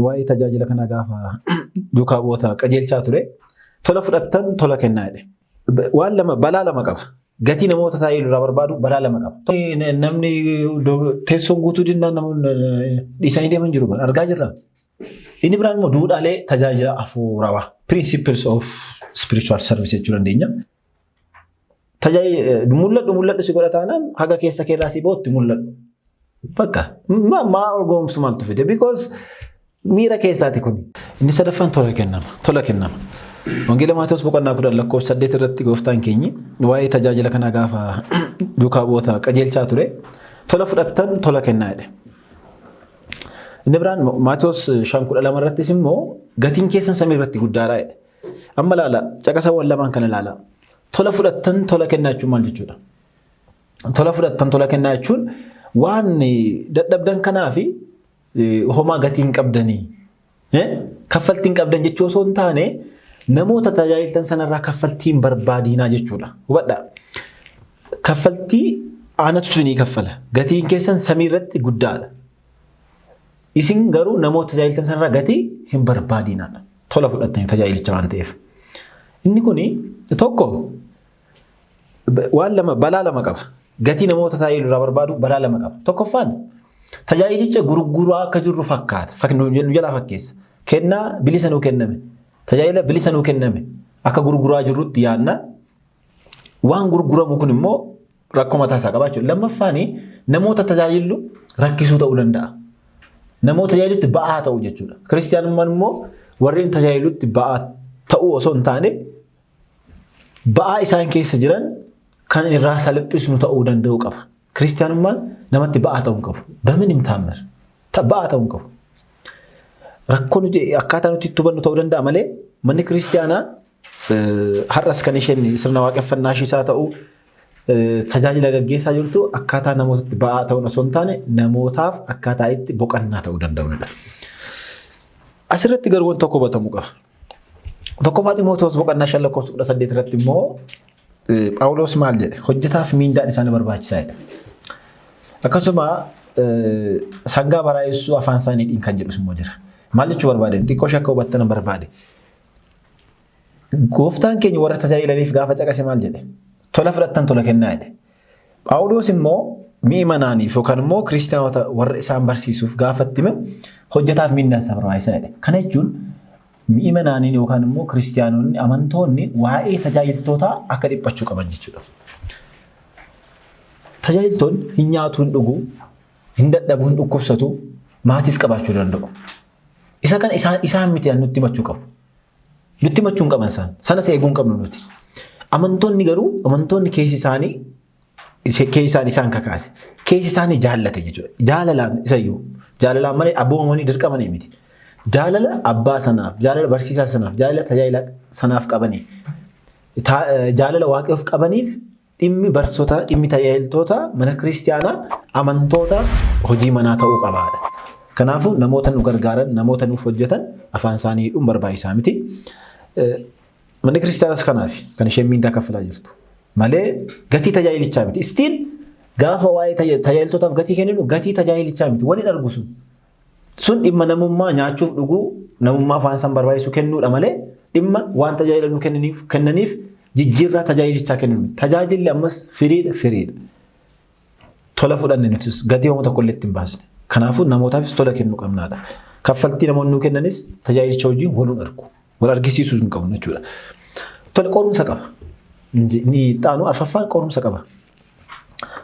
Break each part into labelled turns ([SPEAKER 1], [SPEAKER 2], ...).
[SPEAKER 1] waa'ee tajaajila kanaa gaafa duukaa bu'oota qajeelchaa ture, tola fudhattan tola kennaa jedhe. Waan lama, balaa lama qaba. Gatii namoota tajaajiluu irraa barbaadu balaa lama qaba. Namni teessoon guutuu dinnaan namoonni dhiisanii deeman jiru, argaa jirra. Inni biraan immoo duudhaalee tajaajila hafuurawaa, principles of spiritual service jechuu dandeenya. Mul'adhu mul'adhu si godha taanaan, haga keessa keerraa si bootti mul'adhu. Bakka maa orgoomsu maaltu fide? Because miira keessaati kun. Inni sadaffaan tola kennama. Tola kennama. Wangeela Maatewos boqonnaa 10 lakkoofsa 8 irratti gooftaan keenyi waa'ee tajaajila kanaa gaafa duukaa bu'oota qajeelchaa ture, tola fudhattan tola kennaa jedhe. Inni biraan Maatewos 5:12 irrattis immoo gatiin keessan samii irratti guddaadha jedhe. Amma ilaala, caqasawwan lamaan kana ilaala. Tola fudhattan tola kennaa jechuun maal jechuudha? Tola fudhattan tola kennaa jechuun waan dadhabdan kanaa fi homaa gatii hin qabdanii, kaffaltii hin qabdan jechuu osoo hin taane, namoota tajaajiltan sanarraa kaffaltii hin barbaadinaa jechuudha. Hubadhaa. Kaffaltii anatu isinii kaffala. Gatiin keessan samii irratti guddaadha. Isin garuu namoota tajaajiltan sanarraa gatii hin barbaadinaadha. Tola fudhattanii tajaajilicha waan ta'eef. Inni kuni tokko waan lama, balaa lama qaba. Gatii namoota tajaajilu irraa barbaadu balaa lama qaba. Tokkoffaan, tajaajilicha gurguraa akka jirru fakkaata. Nu jalaa fakkeessa. Kennaa bilisa nuu kenname. Tajaajila bilisa nuu kenname. Akka gurguraa jirrutti yaadna. Waan gurguramu kun immoo rakkoo mataa isaa qaba jechuudha. Lammaffaan, namoota tajaajillu rakkisuu ta'uu danda'a. Namoota tajaajilutti ba'aa ta'uu jechuudha. Kiristiyaanummaan immoo warreen tajaajilutti ba'aa ta'uu osoo hin taane, ba'aa isaan keessa jiran kan irraa salphisnu ta'uu danda'uu qaba. Kiristiyaanummaan namatti ba'aa ta'uu hin qabu. በምንም ተአምር ba'aa ta'uu hin qabu. Rakkoo nuti akkaataa nuti itti hubannu ta'uu danda'a malee, manni kiristiyaanaa har'as kan isheen sirna waaqeffannaa ishees haa ta'u tajaajila gaggeessaa jirtu akkaataa namootatti ba'aa ta'uun osoo hin taane, namootaaf akkaataa itti boqannaa ta'uu danda'udha. Asirratti garuu wanti tokko hubatamuu qaba. 1ffaa Ximootoos boqonnaa 5 lakkoofsa 18 irratti immoo Phaawulos maal jedhe? Hojjetaaf miindaan isaanii barbaachisaadha. Akkasuma sangaa baraayessuu afaan isaanii dhiin kan jedhus immoo jira. Maal jechuu barbaade? Xiqqoo ishee akka hubattan barbaade. Gooftaan keenya warra tajaajilaniif gaafa caqase maal jedhe? Tola fudhattan tola kennaa jedhe. Phaawulos immoo mi'imanaaniif yookaan immoo kiristaanota warra isaan barsiisuuf gaafa itti hime, hojjetaaf miindaan isaa barbaachisaa jedhe. Kana jechuun mi'imanaaniin yookaan immoo kiristaanonni amantoonni waa'ee tajaajiltootaa akka dhiphachuu qaban jechuudha. Tajaajiltoonni hin nyaatu, hin dhugu, hin dadhabu, hin dhukkubsatu, maatiis qabaachuu danda'u. Isa kana isaan miti nutti himachuu qabu. Nutti himachuu hin qaban isaan. Sanas eeguu hin qabnu nuti. Amantoonni garuu, amantoonni keessi isaanii isaan kakaase. Keessi isaanii jaallate jechuudha. Jaalalaan isayyuu. Jaalalaan malee abboomamanii dirqamanii miti. Jaalala abbaa sanaaf, jaalala barsiisaa sanaaf, jaalala tajaajila sanaaf qabanii, jaalala waaqayyoof qabaniif dhimmi barsiisota, dhimmi tajaajiltoota mana kiristiyaanaa amantoota hojii manaa ta'uu qabaadha. Kanaafuu namoota nu gargaaran, namoota nuuf hojjetan afaan isaanii hidhuun barbaachisaa miti. Manni kiristiyaanas kanaaf kan isheen miindaa kaffalaa jirtu. Malee gatii tajaajilichaa miti. Still gaafa waa'ee tajaajiltootaaf gatii kenninu gatii tajaajilichaa miti. Wani argu sun. Sun dhimma namummaa, nyaachuuf dhuguu, namummaa afaan isaan barbaachisu kennuudha malee dhimma waan tajaajila nuu kennaniif jijjiirraa tajaajilichaa kennu miti. Tajaajilli ammas firiidha firiidha. Tola fudhanne, nutis gatii homaa tokko illee itti hin baasne. Kanaafuu namootaafis tola kennuu qabnaadha. Kaffaltii namoonni nuu kennanis tajaajilicha wajjin waluun argu. Wal argisiisuu hin qabnu jechuudha. Tole, qorumsa qaba. Inni xaanu arfaffaan qorumsa qaba.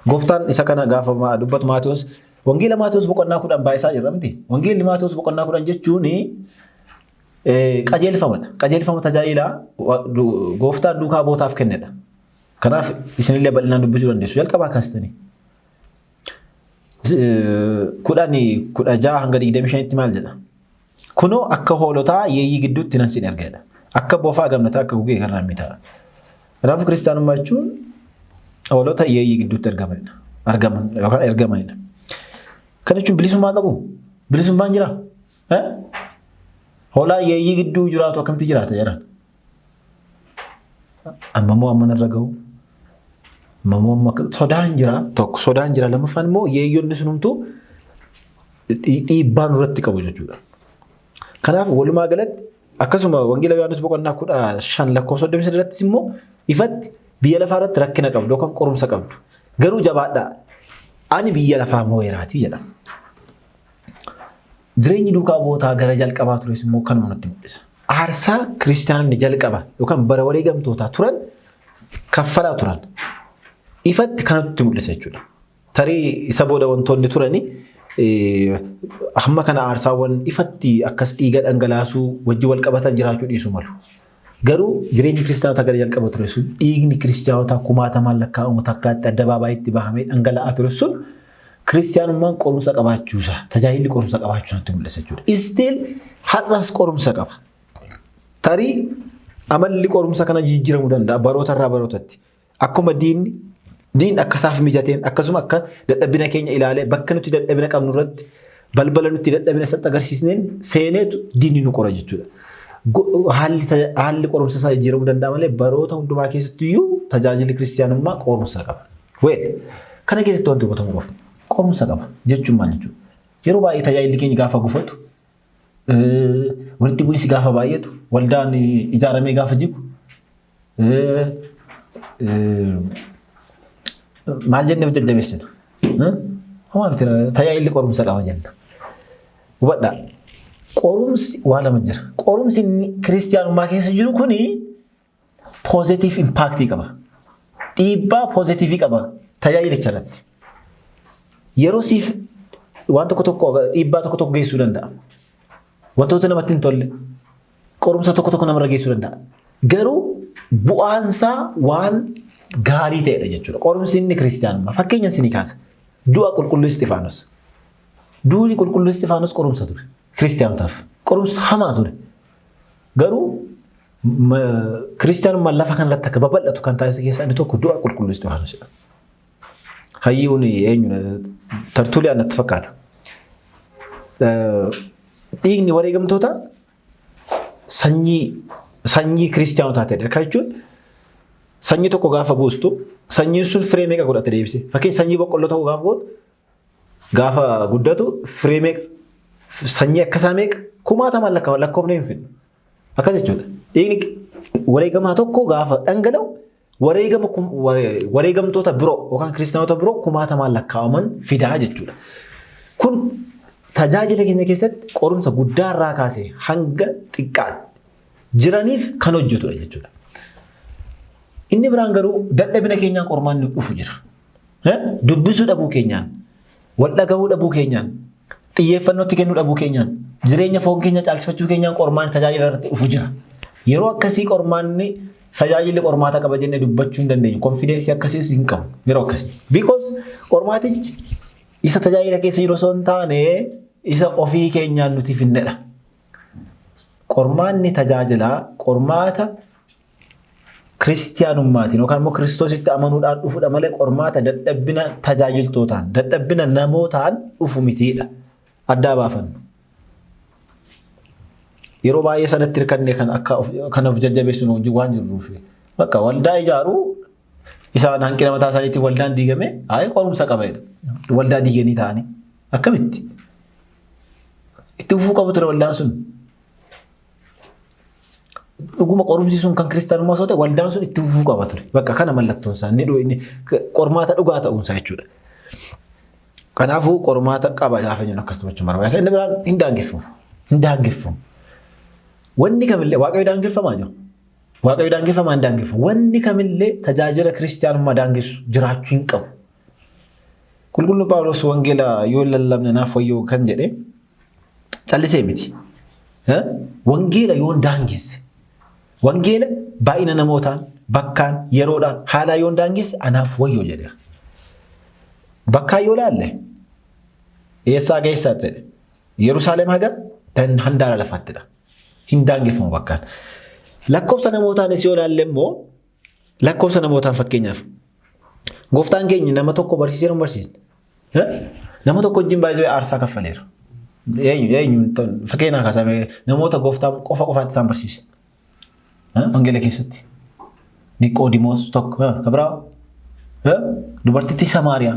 [SPEAKER 1] Gooftaan isa kana gaafa dubbatu Maatewos, Wangeela Maatewos boqonnaa 10 baay'isaa jirra miti. Wangeelli Maatewos boqonnaa 10 jechuun qajeelfamadha. Qajeelfama tajaajilaa gooftaan duukaa bootaaf kennedha. Kanaaf isinillee bal'inaan dubbisuu dandeessu. Jalqabaa kaastanii. 10, 16 hanga 25tti maal jedha? Kunoo, akka hoolotaa yeeyyii gidduutti nan sin erga jedha. Akka bofaa gamnataa, akka gugee garraamii ta'a. Kanaafuu kiristaanummaa jechuun hoolota yeeyyii gidduutti argamanidha. Argaman yookaan ergamanidha. Kana jechuun bilisummaa qabu? Bilisummaan jiraa? Hoolaa yeeyyii gidduu jiraatu akkamitti jiraata jedhan? Amma immoo amma narra gahu. Amma immoo amma sodaan jira, tokko sodaan jira, lammaffaan immoo yeeyyonni sunumtuu dhiibbaa nurratti qabu jechuudha. Kanaaf walumaa galatti akkasuma Wangeela Yohaannis boqonnaa 15 lakkoofsa 33 irrattis immoo ifatti biyya lafaa irratti rakkina qabdu yookaan qorumsa qabdu. Garuu jabaadhaa, ani biyya lafaa moo'eeraatii jedha. Jireenyi duukaa bu'ootaa gara jalqabaa tures immoo kanuma nutti mul'isa. Aarsaa kiristaanonni jalqaba yookaan bara wareegamtootaa turan kaffalaa turan ifatti kanatti mul'isa jechuudha. Tarii isa booda wantoonni turani hamma kana aarsaawwan ifatti akkas dhiiga dhangalaasuu wajjin wal qabatan jiraachuu dhiisuu malu. Garuu jireenyi kiristaanota gara jalqaba ture sun, dhiigni kiristaanotaa kumaatamaan lakkaa'amu takkaatti addabaabayitti bahamee dhangala'aa ture sun, kiristaanummaan qorumsa qabaachuusaa, tajaajilli qorumsa qabaachuusaa nutti mul'isa jechuudha. Still har'as qorumsa qaba. Tarii amalli qorumsa kana jijjiiramuu danda'a baroota irraa barootatti. Akkuma diinni diin akka isaaf mijateen, akkasuma akka dadhabina keenya ilaalee, bakka nuti dadhabina qabnu irratti, balbala nuti dadhabina isatti agarsiisneen seeneetu diinni nu qora jechuudha. Haalli qorumsa isaa jijjiiramuu danda'a malee baroota hundumaa keessatti iyyuu tajaajilli kiristiyaanummaa qorumsa qaba. Well, kana keessatti wanti hubatamuu qabu, qorumsa qaba jechuun maal jechuudha? Yeroo baay'ee tajaajilli keenya gaafa gufatu, walitti bu'iinsi gaafa baay'atu, waldaan ijaaramee gaafa jigu, maal jennee of jajjabeessina? Homaa miti, tajaajilli qorumsa qaba jenna. Hubadhaa. Qorumsi waa lama jira. Qorumsi inni kiristiyaanummaa keessa jiru kuni positive impact qaba. Dhiibbaa positive qaba tajaajilicha irratti. Yeroo siif waan tokko tokko dhiibbaa tokko tokko geessuu danda'a. Wantoota namatti hin tolle, qorumsa tokko tokko namarra geessuu danda'a. Garuu bu'aansaa waan gaarii ta'edha jechuudha. Qorumsi inni kiristiyaanummaa. Fakkeenya isinii kaasa. Du'a qulqulluu Isxifaanos. Duuni qulqulluu Isxifaanos qorumsa ture kiristiyaanotaaf. Qorumsa hamaa ture. Garuu kiristiyaanummaan lafa kanarratti akka babal'atu kan taasise keessaa inni tokko du'a qulqulluu Isxifaanosidha. Hayyuun eenyu, Tartuuliyaan natti fakkaata. Dhiigni wareegamtoota sanyii kiristiyaanotaa ta'edha. Kana jechuun sanyii tokko gaafa buustu, sanyiin sun firee meeqa godhate deebise? Fakkeenya, sanyii boqqolloo tokko gaafa gootu, gaafa guddatu firee meeqa, sanyii akkasaa meeqa, kumaatamaan lakkoofnee hin fidnu. Akkas jechuudha. Dhiigni wareegamaa tokko gaafa dhangala'u wareegama wareegamtoota biroo yookaan kiristaanota biroo kumaatamaan lakkaa'aman fidaa jechuudha. Kun tajaajila keenya keessatti qorumsa guddaa irraa kaasee hanga xiqqaatti jiraniif kan hojjetudha jechuudha. Inni biraan garuu dadhabina keenyaan qormaanni dhufu jira. Dubbisuu dhabuu keenyaan, wal dhagahuu dhabuu keenyaan, xiyyeeffannootti kennuu dhabuu keenyaan, jireenya foon keenya caalsifachuu keenyaan qormaanni tajaajila irratti dhufu jira. Yeroo akkasii qormaanni tajaajilli qormaata qaba jennee dubbachuu hin dandeenyu. Confidence akkasiis hin qabu yeroo akkasii. Because qormaatichi isa tajaajila keessa jiru osoo hin taane isa ofii keenyaan nuti finnedha. Qormaanni tajaajilaa qormaata kiristiyaanummaatiin yookaan immoo Kiristoositti amanuudhaan dhufudha malee qormaata dadhabbina tajaajiltootaan, dadhabbina namootaan dhufu mitiidha. Addaa baafannu. Yeroo baay'ee sanatti hirkannee kan akka kan of jajjabeessinu hojii waan jirruuf, bakka waldaa ijaaruu isaan hanqina mataa isaaniitiin waldaan diigame, hayi, qorumsa qaba jedha. Waldaa diiganii ta'anii akkamitti itti fufuu qabu ture waldaan sun? Dhuguma qorumsi sun kan kiristaanummaa osoo ta'e, waldaan sun itti fufuu qaba ture. Bakka kana mallattoon isaa inni qormaata dhugaa ta'uunsaa jechuudha. Kanaafuu qormaata qaba gaafa jennu akkas dubbachuu barbaada. Inni biraan hin daangeffamu. Hin daangeffamu. Wanni kamillee, Waaqayyo daangeffamaa jiru. Waaqayyo daangeffamaa hin daangeffamu. Wanni kamillee tajaajila kiristaanummaa daangessu jiraachuu hin qabu. Qulqulluu Phaawulos wangeela yoo lallabne naaf wayyoo kan jedhe callisee miti. Wangeela yoon daangesse, wangeela baay'ina namootaan, bakkaan, yeroodhaan, haalaa yoon daangesse anaaf wayyoo jedheera. Bakkaan yoo laalle eessaa geessaatti jedhe? Yerusaalem haga handaara lafaattidha. Hin daangeffamu bakkaan. Lakkoofsa namootaanis yoo laalle immoo, lakkoofsa namootaan fakkeenyaaf gooftaan keenya nama tokko barsiiseera, hin barsiisne? Nama tokko wajjin baay'ee aarsaa kaffaleera. Eenyu eenyu fakkeenyaa kaasame, namoota gooftaan qofa qofaatti isaan barsiise? Wangeela keessatti. Niqoodimoos tokko, kan biraa dubartittii Samaariyaa.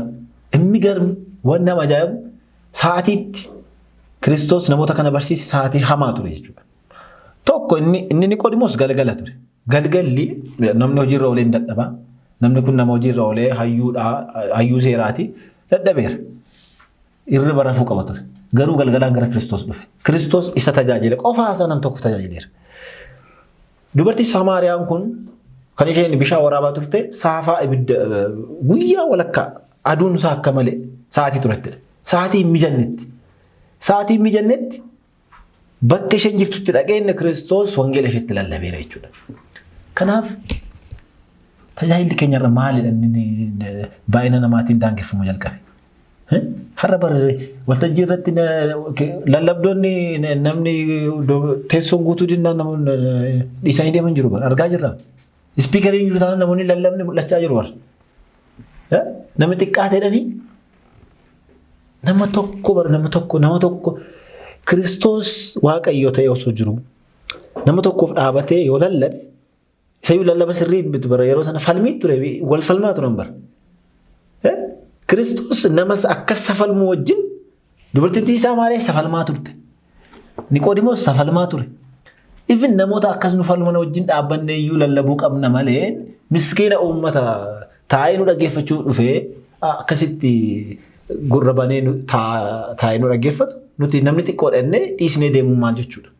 [SPEAKER 1] Inni garmi waan nama ajaa'ibu sa'aatiitti Kiristoos namoota kana barsiise sa'aatii hamaa ture jechuudha. Tokko inni Niqoodimoos galgala ture. Galgalli namni hojiirra oolee hin dadhaba. Namni kun nama hojiirra oolee hayyuudha, hayyuu seeraati, dadhabeera. Irriba rafuu qaba ture. Garuu galgalaan gara Kiristoos dhufe. Kiristoos isa tajaajile. Qofaa isaa nam tokko tajaajileera. Dubartii Samaariyaan kun kan isheen bishaan waraabaa turte saafaa ibidda guyyaa walakkaa aduun isaa akka malee sa'aatii turettidha. Sa'aatii hin mijannetti. Sa'aatii hin mijannetti bakka isheen jirtutti dhaqee inni Kiristoos wangeela isheetti lallabeera jechuudha. Kanaaf tajaajilli keenyarra maalidha inni baay'ina namaatiin daangeffamu jalqabe? Har'a barre waltajjii irratti lallabdoonni namni teessoon guutuu dinnaan namoonni dhiisanii deeman jiru bara argaa jirra. Speakeriin jiru taanaan namoonni lallabni mul'achaa jiru bara. Namni xiqqaa ta'edhanii nama tokko bara nama tokko Kiristoos Waaqayyo ta'e osoo jiru nama tokkoof dhaabatee yoo lallabe, isayyuu lallaba sirrii miti bara, yeroo sana falmii ture, wal falmaa turan bara. Kiristoos namas akkas safalmuu wajjin dubartittii isaa maalee safalmaa turte. Niqoodimoos safalmaa ture. Even namoota akkas nu falman wajjin dhaabbanne iyyuu lallabuu qabna malee, miskiina uummata taa'ee nu dhaggeeffachuu dhufee akkasitti gurra banee taa'ee nu dhaggeeffatu nuti namni xiqqoo dhannee dhiisnee deemuu maal jechuudha?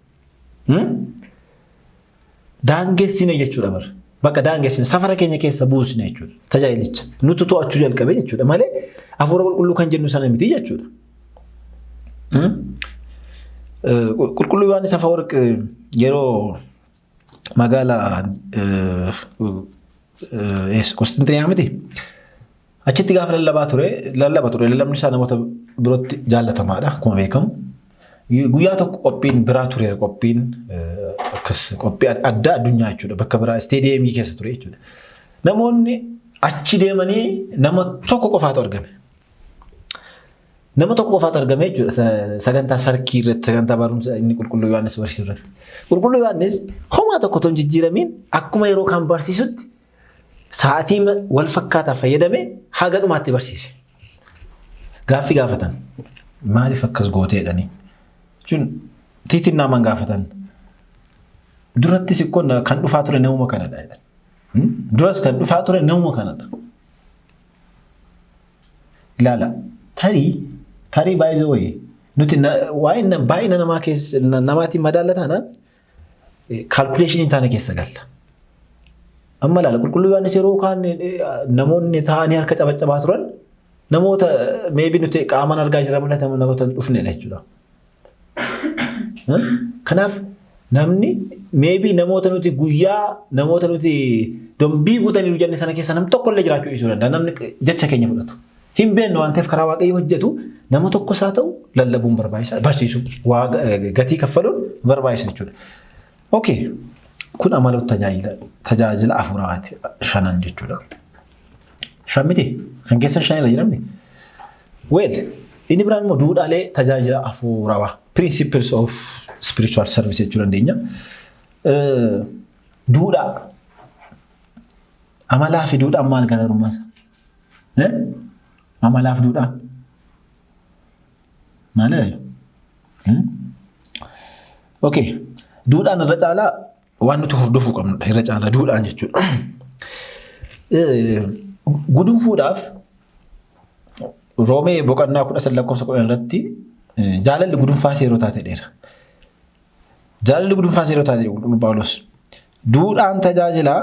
[SPEAKER 1] Daangessine jechuudha bara. Bakka daangessine safara keenya keessa buusne jechuudha. Tajaajilicha. Nutu to'achuu jalqabe jechuudha malee hafuura qulqulluu kan jennu sana miti jechuudha. Qulqulluu Yohaannis Afawarq yeroo magaalaa Qosxinxiniyaa miti. Achitti gaafa lallabaa ture, lallaba ture, lallabni isaa namoota biratti jaallatamaadha akkuma beekamu. Guyyaa tokko qophiin biraa ture, qophiin akkas qophii addaa addunyaa jechuudha, bakka biraa isteediyeemii keessa ture jechuudha. Namoonni achi deemanii nama tokko qofaatu argame. Nama tokko qofaatu argame jechuudha sagantaa sarkii irratti, sagantaa barumsa inni qulqulluu Yohaannis barsiisu irratti. Qulqulluu Yohaannis homaa tokko otoo hin jijjiiramiin akkuma yeroo kaan barsiisutti sa'aatii wal fakkaataa fayyadame haga dhumaatti barsiise. Gaaffii gaafatan. Maaliif akkas gootee jedhanii? Jechuun tiitinnaaman gaafatan. Durattis ikkoo kan dhufaa ture namuma kanadha jedhan. Duras kan dhufaa ture namuma kanadha. Ilaala, tarii by the way nuti waa'ee baay'ina namaa keessa namaatiin madaalla taanaan calculationii hin taane keessa galla. Amma ilaala, qulqulluu Yohaannis yeroo kaan namoonni taa'anii harka cabaccabaa turan namoota maybe nuti qaamaan argaa jirra malee namoota hin dhufnedha jechuudha. Kanaaf namni maybe namoota nuti guyyaa namoota nuti dombii guutanii jenne sana keessa namni tokko illee jiraachuu dhiisuu danda'a. Namni jecha keenya fudhatu. Hin beeknu waan ta'eef karaa Waaqayyo hojjetu nama tokkos haa ta'u lallabuun barbaachisaa, barsiisuu, gatii kaffaluun barbaachisa jechuudha. Okay. Kun amaloota tajaajila hafuuraati shanan jechuudha. Shan miti, kan keessa shanirra jiramni. Well, inni biraan immoo duudhaalee tajaajila hafuurawaa, principles of spiritual service jechuu dandeenya. Duudhaa, amalaa fi duudhaan maal garaagarummaa isaa? Amalaa fi duudhaan maalidha? Okay. Duudhaan irra caalaa waan nuti hordofuu qabnudha. Irra caalaa duudhaan jechuudha. Gudunfuudhaaf Roomee boqonnaa 13 lakkoofsa 10 irratti jaalalli gudunfaa seerotaa ta'eera. Jaalalli gudunfaa seerotaa ta'e qulqulluu Phaawulos. Duudhaan tajaajilaa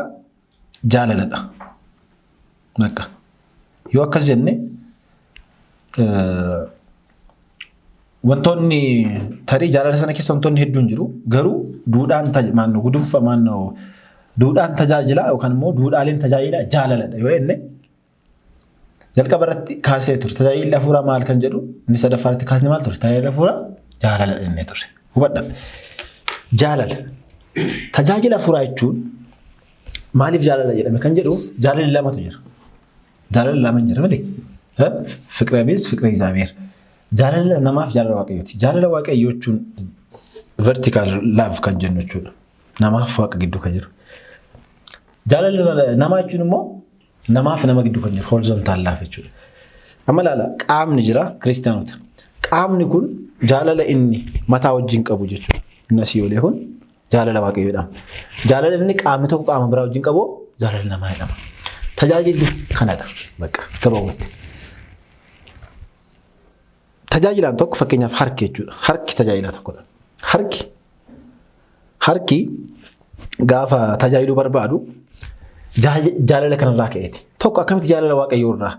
[SPEAKER 1] jaalaladha. Bakka. Yoo akkas jenne, wantoonni tarii jaalala sana keessa wantoonni hedduun jiru, garuu duudhaan maannoo gudunfa maannoo duudhaan tajaajilaa yookaan immoo duudhaaleen tajaajilaa jaalaladha yoo jenne, jalqaba irratti kaasee ture. Tajaajilli hafuuraa maal kan jedhu inni sadaffaa irratti kaasne maal ture? Tajaajilli hafuuraa jaalala jennee ture. Hubadha. Jaalala. Tajaajila hafuuraa jechuun maaliif jaalala jedhame kan jedhuuf, jaalalli lamatu jira. Jaalalli lama jira malee. ፍቅረ ቢጽ፣ ፍቅረ እግዚአብሔር. Jaalala namaaf jaalala Waaqayyooti. Jaalala Waaqayyoo jechuun vertical love kan jennu jechuudha. Namaaf Waaqa gidduu kan jiru. Jaalala namaa jechuun immoo namaaf nama gidduu kan jiru horizontal love jechuudha. Amma ilaala, qaamni jira, kiristaanota. Qaamni kun Qaamni kun jaalala inni mataa wajjin qabu jechuudha. Inni asii olee kun jaalala Waaqayyoo jedhama. Jaalala inni qaamni tokko qaama biraa wajjin qabu jaalala namaa jedhama. Tajaajilli kanadha. Bakka gabaabumatti. Tajaajilaan tokko fakkeenyaaf harki jechuudha. Harki tajaajilaa tokkodha. Harki gaafa tajaajiluu barbaadu jaalala kanarraa ka'eeti. Tokko akkamitti jaalala Waaqayyoo irraa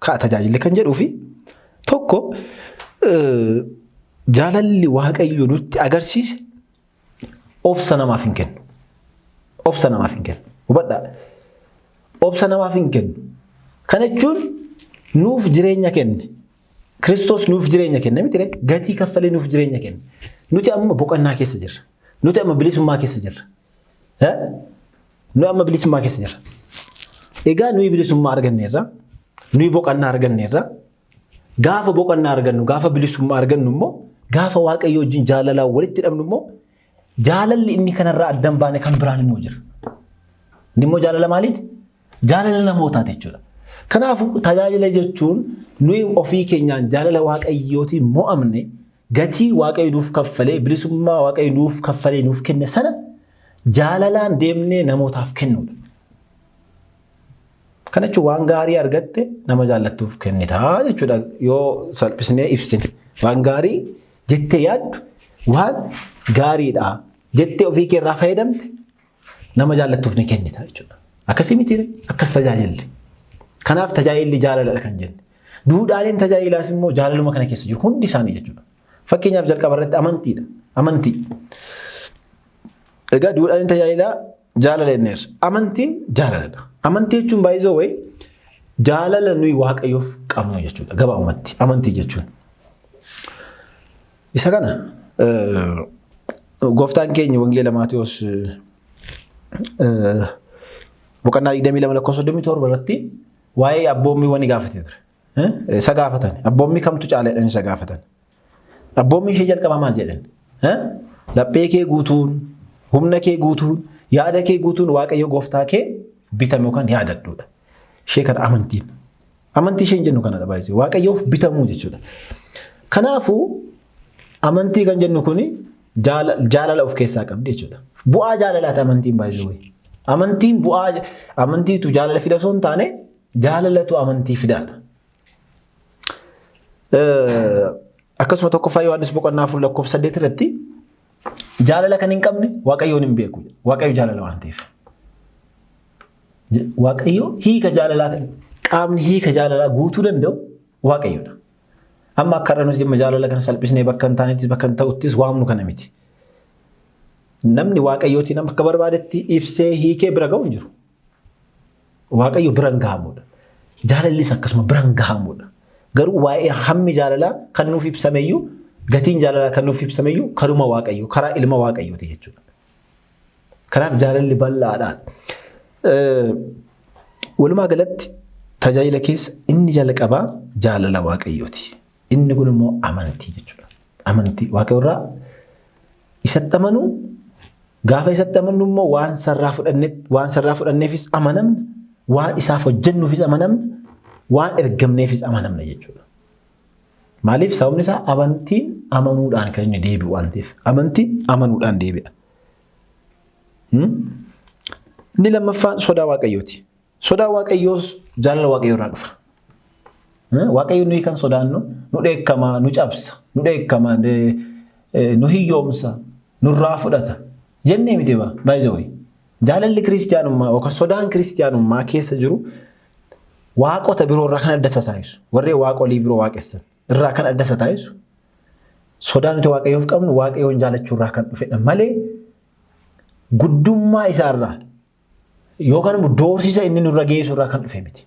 [SPEAKER 1] ka'a tajaajilli kan jedhuu fi tokko jaalalli Waaqayyo nutti agarsiise obsa namaaf hin kennu. Obsa namaaf hin kennu. Hubadhaa. Obsa namaaf hin kennu. Kana jechuun nuuf jireenya kenne. Kiristoos nuuf jireenya kenne miti ree? Gatii kaffalee nuuf jireenya kenne. Nuti amma boqonnaa keessa jirra. Nuti amma bilisummaa keessa jirra. Nuyi amma bilisummaa keessa jirra. Egaa nuyi bilisummaa arganneerra. Nuyi boqonnaa arganneerra. Gaafa boqonnaa argannu, gaafa bilisummaa argannu immoo, gaafa Waaqayyo wajjin jaalalaan walitti hidhamnu immoo, jaalalli inni kanarraa adda hin baane kan biraan immoo jira. Inni immoo jaalala maaliiti? Jaalala namootaati jechuudha. Kanaafuu tajaajila jechuun nuyi ofii keenyaan jaalala Waaqayyootiin mo'amne, gatii Waaqayyo nuuf kaffalee, bilisummaa Waaqayyo nuuf kaffalee nuuf kenne sana jaalalaan deemnee namootaaf kennuudha. Kana jechuun waan gaarii argatte nama jaallattuuf kennitaa jechuudha yoo salphisnee ibsine. Waan gaarii jettee yaaddu, waan gaariidha jettee ofii kee irraa fayyadamte nama jaallattuuf ni kennita jechuudha. Akkasii miti, akkas tajaajilli. Kanaaf tajaajilli jaalaladha kan jenne. Duudhaaleen tajaajilaas immoo jaalaluma kana keessa jiru hundi isaanii jechuudha. Fakkeenyaaf jalqaba irratti amantiidha. Amantii. Egaa duudhaaleen tajaajilaa jaalala jenneerra. Amantiin jaalaladha. Amantii jechuun baay'isoo wayii jaalala nuyi Waaqayyoof qabnu jechuudha. Gabaabumatti amantii jechuun. Isa kana gooftaan keenya Wangeela Maatewos boqonnaa 22 lakkoofsa 37 irratti waa'ee abboommiiwwan ni gaafatee ture. Isa gaafatan. Abboommii kamtu caala jedhanii isa gaafatan. Abboommii ishee jalqabaa maal jedhan? Laphee kee guutuun, humna kee guutuun, yaada kee guutuun Waaqayyo gooftaa kee bitame yookaan yaadadhuudha. Ishee kana amantiin. Amantii isheen jennu kanadha baay'isee. Waaqayyoof bitamuu jechuudha. Kanaafuu amantii kan jennu kuni jaalala of keessaa qabdi jechuudha. Bu'aa jaalalaati amantiin baay'isee. Amantiin bu'aa amantiitu jaalala fida osoo hin taane jaalalatu amantii fidaadha. Akkasuma tokkoffaa Yohaannis boqonnaa 4 lakkoofsa 8 irratti jaalala kan hin qabne Waaqayyoon hin beeku. Waaqayyo jaalala waan ta'eef. Waaqayyo hiika jaalalaa, qaamni hiika jaalalaa guutuu danda'u Waaqayyodha. Amma akka har'a nuti dhimma jaalala kana salphisnee bakka hin taanettis bakka hin ta'uttis waamnu kana miti. Namni Waaqayyootiin amma akka barbaadetti ibsee hiikee bira ga'u hin jiru. Waaqayyo bira hin gahamudha. Jaalallis akkasuma bira hin gahamudha. Garuu waa'ee hammi jaalalaa kan nuuf ibsameyyuu, gatiin jaalalaa kan nuuf ibsameyyuu karuma Waaqayyo, karaa ilma Waaqayyooti jechuudha. Kanaaf jaalalli bal'aadha. Walumaa galatti tajaajila keessa inni jalqabaa jaalala Waaqayyooti. Inni kun immoo amantii jechuudha. Amantii Waaqayyo irraa isatti amanuu, gaafa isatti amannu immoo waan sarraa fudhanne, waan sarraa fudhanneefis amanamna, waan isaaf hojjennuufis amanamna, waan ergamneefis amanamna jechuudha. Maaliif? Sababni isaa amantiin amanuudhaan kan inni deebi'u waan ta'eef. Amantiin amanuudhaan deebi'a. Inni lammaffaan sodaa Waaqayyooti. Sodaa Waaqayyoos jaalala Waaqayyoo irraa dhufa. Waaqayyo nuyi kan sodaannu nu dheekkama, nu cabsa, nu dheekkama, nu hiyyoomsa, nurraa fudhata jennee miti ba by the way. Jaalalli kiristiyaanummaa yookaan sodaan kiristiyaanummaa keessa jiru waaqota biroo irraa kan adda isa taasisu, warreen waaqolii biroo waaqessan irraa kan adda isa taasisu, sodaa nuti Waaqayyoof qabnu Waaqayyoon jaalachuu irraa kan dhufedha malee guddummaa isaarraa yookaan immoo doorsisa inni nurra geessu irraa kan dhufe miti.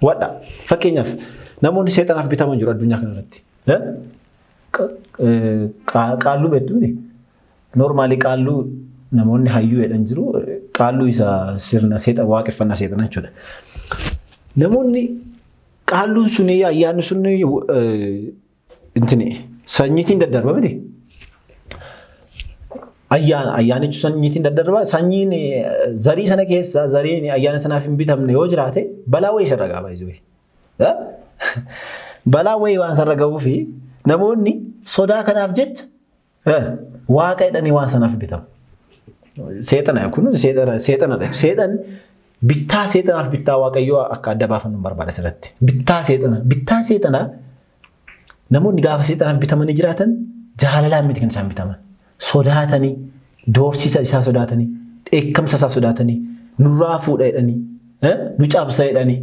[SPEAKER 1] Wadha. Fakkeenyaaf namoonni seexanaaf bitaman jiru addunyaa kanarratti. Qaalluu beektu miti. Noormaalii qaalluu namoonni hayyuu jedhan jiru. Qaalluu isa sirna seexa waaqeffannaa seexanaa jechuudha. Namoonni qaalluun suni ayyaanni suni intini sanyiitiin daddarba miti. Ayyaana ayyaanichi sanyiitiin daddarba, sanyiin zarii sana keessa zariin ayyaana sanaaf hin bitamne yoo jiraate balaa wayii isarra ga'a baay'isuu. Balaa wayii waan isarra ga'uu fi namoonni Sodaa kanaaf jecha waaqa jedhanii waan sanaaf bitamu. Seexana kun seexanadha. Seexan bittaa seexanaaf bittaa waaqayyoo akka adda baafannu barbaada asirratti. Bittaa seexana. Bittaa seexanaa namoonni gaafa seexanaaf bitamanii jiraatan jaalalaan miti kan isaan bitaman. Sodaatanii, doorsisa isaa sodaatanii, dheekkamsa isaa sodaatanii, nurraa fuudha jedhanii, nu cabsa jedhanii,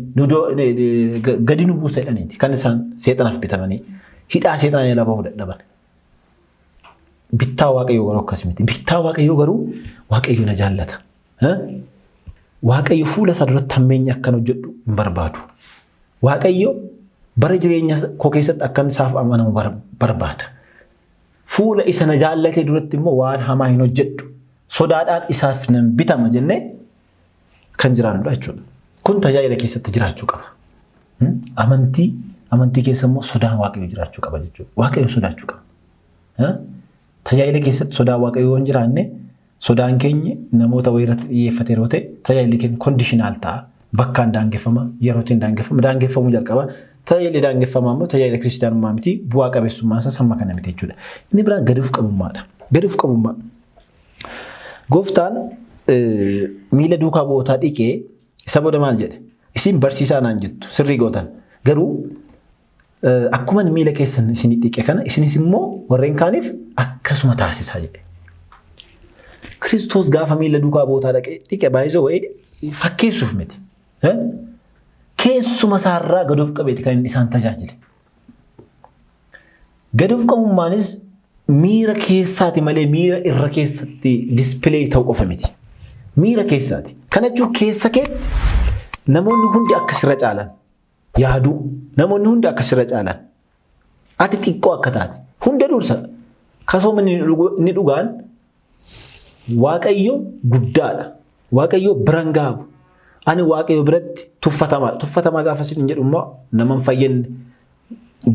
[SPEAKER 1] gadi nu buusa jedhaniiti kan isaan seexanaaf bitamanii hidhaa seexanaa jala bahuu dadhaban. Bittaa waaqayyoo garuu akkas miti. Bittaa waaqayyoo garuu waaqayyo na jaallata. Waaqayyo fuula isaa duratti hammeenya akkan hojjedhu hin barbaadu. Waaqayyo bara jireenya koo keessatti akkan isaaf amanamu barbaada. Fuula isa na jaallate duratti immoo waan hamaa hin hojjedhu. Sodaadhaan isaaf nan bitama jennee kan jiraannudha jechuudha. Kun tajaajila keessatti jiraachuu qaba. Amantii keessa immoo sodaan waaqayyoo jiraachuu qaba jechuudha. Waaqayyo sodaachuu qaba. Tajaajila keessatti sodaan waaqayyoo hin jiraanne, sodaan keenya namoota wayii irratti xiyyeeffate yeroo ta'e, tajaajilli keenya conditional ta'a. Bakkaan daangeffama, yerootiin daangeffama, daangeffamuu jalqaba. Tajaajilli daangeffamaa immoo tajaajila kiristaanummaa miti, bu'aa qabeessummaan isaas hamma kana miti jechuudha. Inni biraan gadi of qabummaadha. Gadi of qabummaa. Gooftaan miila duukaa bu'ootaa dhiqee isa booda maal jedhe? "Isin barsiisaa naan jettu, sirrii gootan. Garuu akkuma miila keessan isin dhiqe kana isinis immoo warreen kaaniif akkasuma taasisaa" jedhe. Kiristoos gaafa miila duukaa bu'ootaa dhiqe baay'isoo wayii fakkeessuuf miti. Keessuma isaarraa gad of qabeeti kan inni isaan tajaajile. Gad of qabummaanis miira keessaati malee miira irra keessatti display ta'u qofa miti. Miira keessaati. Kana jechuun keessa keetti namoonni hundi akka sirra caalan yaaduu, namoonni hundi akka sirra caalan, ati xiqqoo akka taate hunda dursa kasooma inni dhugaan Waaqayyo guddaadha. Waaqayyo biran gaabu. Ani Waaqayyo biratti tuffatamaadha. Tuffatamaa gaafa isin jedhu immoo nama hin fayyadne